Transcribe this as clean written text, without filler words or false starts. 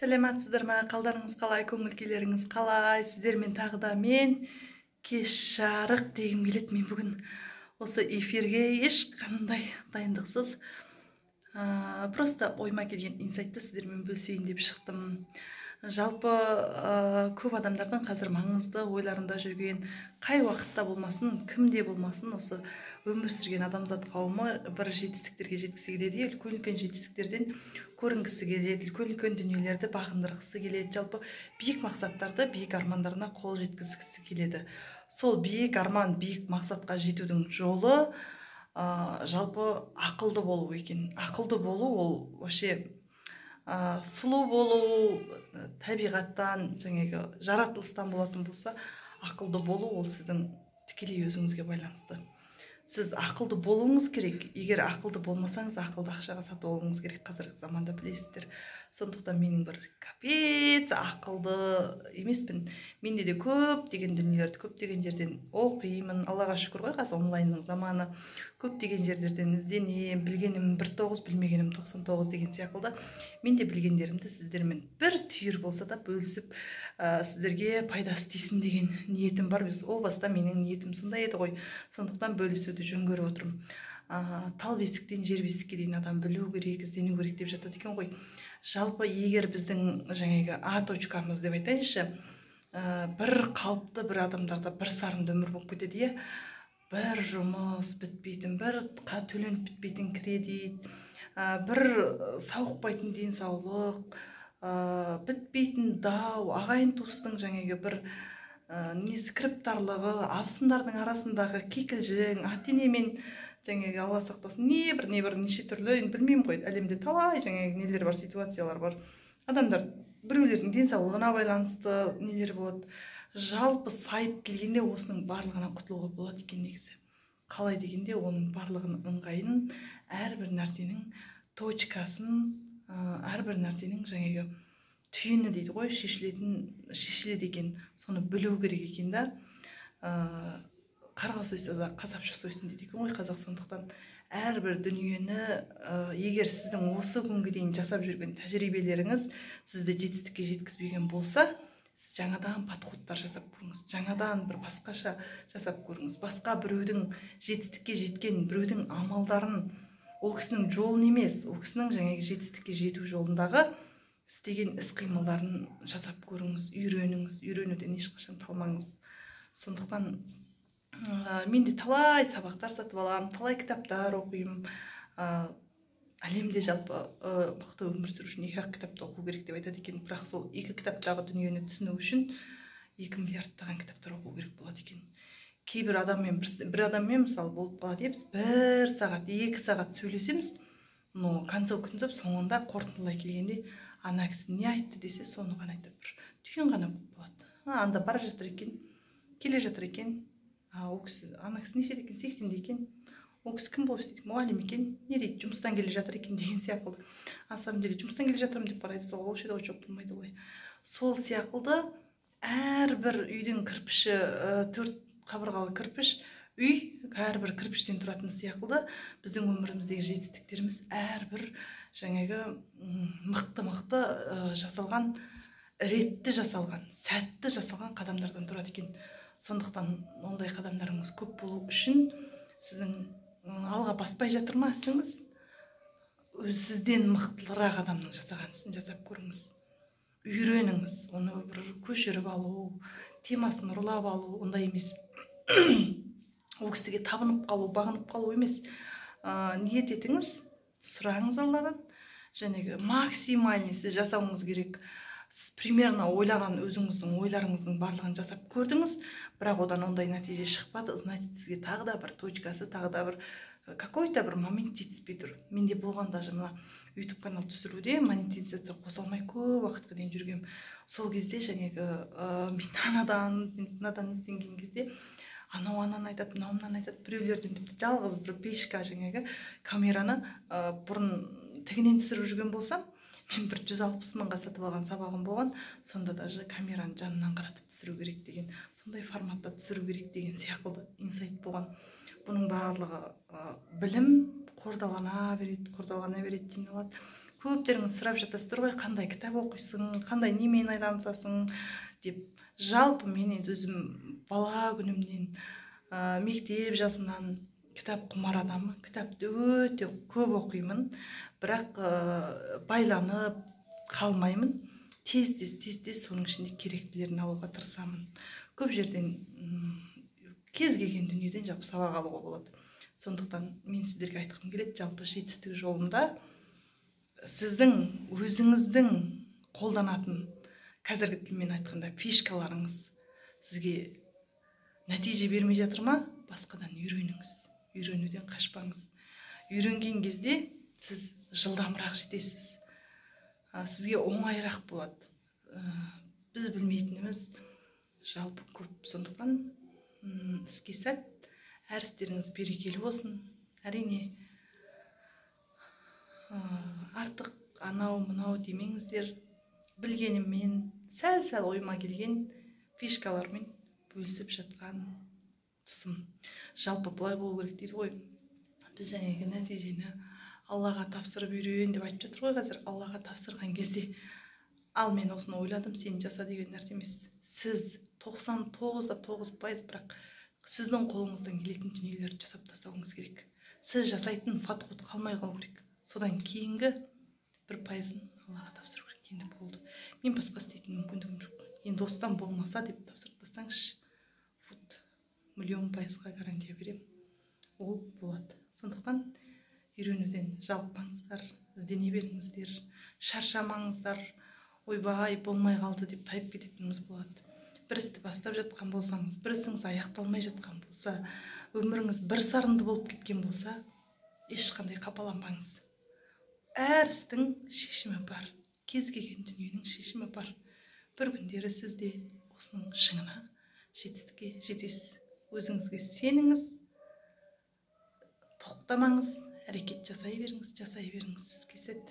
Сәлеметсіздер ме, қалдарыңыз қалай, көңіл күйлеріңіз қалай? Сіздермен тағы да мен кеш жарық дегім келеді. Мен бүгін осы эфирге ешқандай дайындықсыз, просто ойыма келген инсайтты сіздермен бөлісейін деп шықтым. Жалпы көп адамдардың қазір маңызды ойларында жүрген, қай уақытта болмасын, кімде болмасын, осы өмір сүрген адамзат қауымы бір жетістіктерге жеткісі келеді, үлкен үлкен жетістіктерден көрінгісі келеді, үлкен үлкен дүниелерді бағындырғысы келеді, жалпы биік мақсаттарды, биік армандарына қол жеткізгісі келеді. Сол биік арман, биік мақсатқа жетудің жолы жалпы ақылды болу екен. Ақылды болу ол вообще сұлу болу табиғаттан, жаңағы жаратылыстан болатын болса, ақылды болу ол сіздің тікелей өзіңізге байланысты. Сіз ақылды болуыңыз керек. Егер ақылды болмасаңыз, ақылды ақшаға сатып алуыңыз керек қазіргі заманда, білесіздер. Сондықтан менің бір капец ақылды емеспін. Менде де көптеген дүниелерді көптеген жерден оқимын. Аллаға шүкір ғой, қазір онлайнның заманы. Көптеген жерлерден ізденемін, білгенім бір тоғыз, білмегенім 99 деген сияқты. Мен де білгендерімді сіздермен бір түйір болса да бөлісіп, сіздерге пайдасы тисін деген ниетім бар. Біз о баста менің ниетім сондай еді ғой. Сондықтан бөлісуді жөн көріп отырмын. Тал бесіктен жер бесікке дейін адам білу керек, іздену керек деп жатады екен ғой. Жалпы егер біздің жаңағы А точкамыз деп айтайыншы, бір қалыпты бір адамдарда бір сарынды өмір болып кетеді, иә? Бір жұмыс бітпейтін, бір төленіп бітпейтін кредит, бір сауықпайтын денсаулық, бітпейтін дау, ағайын туыстың жаңағы бір несі кіріптарлығы, абысындардың арасындағы кикілжің, ата енемен жаңағы Алла сақтасын, не бір, не бір неше түрлі, енді білмеймін ғой, әлемде талай жаңағы нелер бар, ситуациялар бар. Адамдар біреулердің денсаулығына байланысты нелер болады. Жалпы сайып келгенде осының барлығынан құтылуға болады екен негізі. Қалай дегенде, оның барлығының ыңғайын, әрбір нәрсенің точкасын, әрбір нәрсенің жаңағы түйіні дейді ғой, шешіледі екен. Соны білу керек екен да. Қарға сойса да қасапшы сойсын дейді екен ғой қазақ. Сондықтан әрбір дүниені, егер сіздің осы күнге дейін жасап жүрген тәжірибелеріңіз сізді жетістікке жеткізбеген болса, сіз жаңадан подходтар жасап көріңіз, жаңадан бір басқаша жасап көріңіз. Басқа біреудің жетістікке жеткен біреудің амалдарын, ол кісінің жолын емес, ол кісінің жаңағы жетістікке жету жолындағы істеген іс қимылдарын жасап көріңіз, үйреніңіз, үйренуден ешқашан талмаңыз. Сондықтан мен де талай сабақтар сатып аламын, талай кітаптар оқимын. Әлемде жалпы мықты өмір сүру үшін екі-ақ кітапты оқу керек деп айтады екен. Бірақ сол екі кітаптағы дүниені түсіну үшін 2 миллиардтаған кітаптар оқу керек болады екен. Кейбір адаммен, бір адаммен мысалы болып қалады, біз 1 сағат, 2 сағат сөйлесеміз, но концов концов соңында қорытындылай келгенде ана кісі не айтты десе, соны ғана айтады, бір түйін ғана болып қалады. Анда бара жатыр екен, келе жатыр екен. Ол кісі, ана кісі нешеде екен, 80-де екен, ол кісі кім болып істейді, мұғалім екен, не дейді, жұмыстан келе жатыр екен деген сияқты. На самом деле жұмыстан келе жатырмын деп қарайды, сол вообще да жоқ болмайды ғой. Сол сияқты әрбір үйдің кірпіші, 4 қабырғалы кірпіш үй, әрбір кірпіштен тұратын сияқты біздің өміріміздегі жетістіктеріміз әрбір жаңағы мықты-мықты жасалған, ретті жасалған, сәтті жасалған қадамдардан тұрады екен. Сондықтан ондай қадамдарыңыз көп болу үшін сіздің алға баспай жатыр ма ісіңіз, өз сізден мықтырақ адамның жасаған ісін жасап көріңіз, үйреніңіз. Оны бір көшіріп алу, темасын ұрлап алу ондай емес. Ол кісіге табынып қалу, бағынып қалу емес. Ниет етіңіз, сұраңыз Алладан, жәнегі максимальный сіз жасауыңыз керек. Сіз примерно ойлаған өзіңіздің ойларыңыздың барлығын жасап көрдіңіз, бірақ одан ондай нәтиже шықпады, значит сізге тағы да бір точкасы, тағы да бір какой-то бір момент жетіспей тұр. Менде болған даже мына YouTube канал түсіруде монетизация қоса алмай көп уақытқа дейін жүргем. Сол кезде жаңағы мен анадан, мынадан ізденген кезде анау ананы айтады, мынау мынаны айтады, біреулерден тіпті жалғыз бір пешка жаңағы камераны бұрын тігінен түсіріп жүрген болсам, мен бір 160 мыңға сатып алған сабағым болған, сонда даже камераны жанынан қаратып түсіру керек деген, сондай форматта түсіру керек деген сияқты инсайт болған. Бұның барлығы білім қордалана береді, қордалана береді, жиналады. Көптеріңіз сұрап жатасыздар ғой, қандай кітап оқисың, қандай немен айналысасың деп. Жалпы мен енді өзім бала күнімнен, мектеп жасынан кітап құмар адаммын. Кітапты өте көп оқимын, бірақ байланып қалмаймын. Тез-тез соның ішінде керектілерін алуға тырысамын. Көп жерден, кез келген дүниеден жалпы сабақ алуға болады. Сондықтан мен сіздерге айтқым келеді, жалпы жетістік жолында сіздің өзіңіздің қолданатын, қазіргі тілмен айтқанда, фишкаларыңыз сізге нәтиже бермей жатыр ма, басқадан үйреніңіз. Үйренуден қашпаңыз. Үйренген кезде сіз жылдамырақ жетесіз, сізге оңайырақ болады. Біз білмейтініміз жалпы көп. Сондықтан іске сәт, әр істеріңіз берекелі болсын. Әрине, артық анау мынау демеңіздер. Білгеніммен, сәл-сәл ойыма келген фишкалармен бөлісіп жатқан тұсым. Жалпы былай болу керек дейді ғой. Біз жаңағы нәтижені Аллаға тапсырып үйрен деп айтып жатыр ғой қазір. Аллаға тапсырған кезде, ал мен осыны ойладым, сен жаса деген нәрсе емес. Сіз 99,9%, бірақ сіздің қолыңыздан келетін дүниелерді жасап тастауыңыз керек. Сіз жасайтын подход қалмай қалу керек. Содан кейінгі 1%-ын Аллаға тапсыру керек. Енді болды, мен басқа істейтін мүмкіндігім жоқ, енді осыдан болмаса деп тапсырып тастаңызшы. Вот 1,000,000%-ға гарантия беремін, ол болады. Сондықтан үйренуден жалықпаңыздар, іздене беріңіздер, шаршамаңыздар. Ойбай, болмай қалды деп тайып кететініміз болады. Бір істі бастап жатқан болсаңыз, бір ісіңіз аяқталмай жатқан болса, өміріңіз бір сарынды болып кеткен болса, ешқандай қапаланбаңыз. Әр істің шешімі бар, кез келген дүниенің шешімі бар. Бір күндері сіз де осының шыңына, жетістікке жетесіз. Өзіңізге сеніңіз, тоқтамаңыз, әрекет жасай беріңіз, жасай беріңіз. Іске сәт.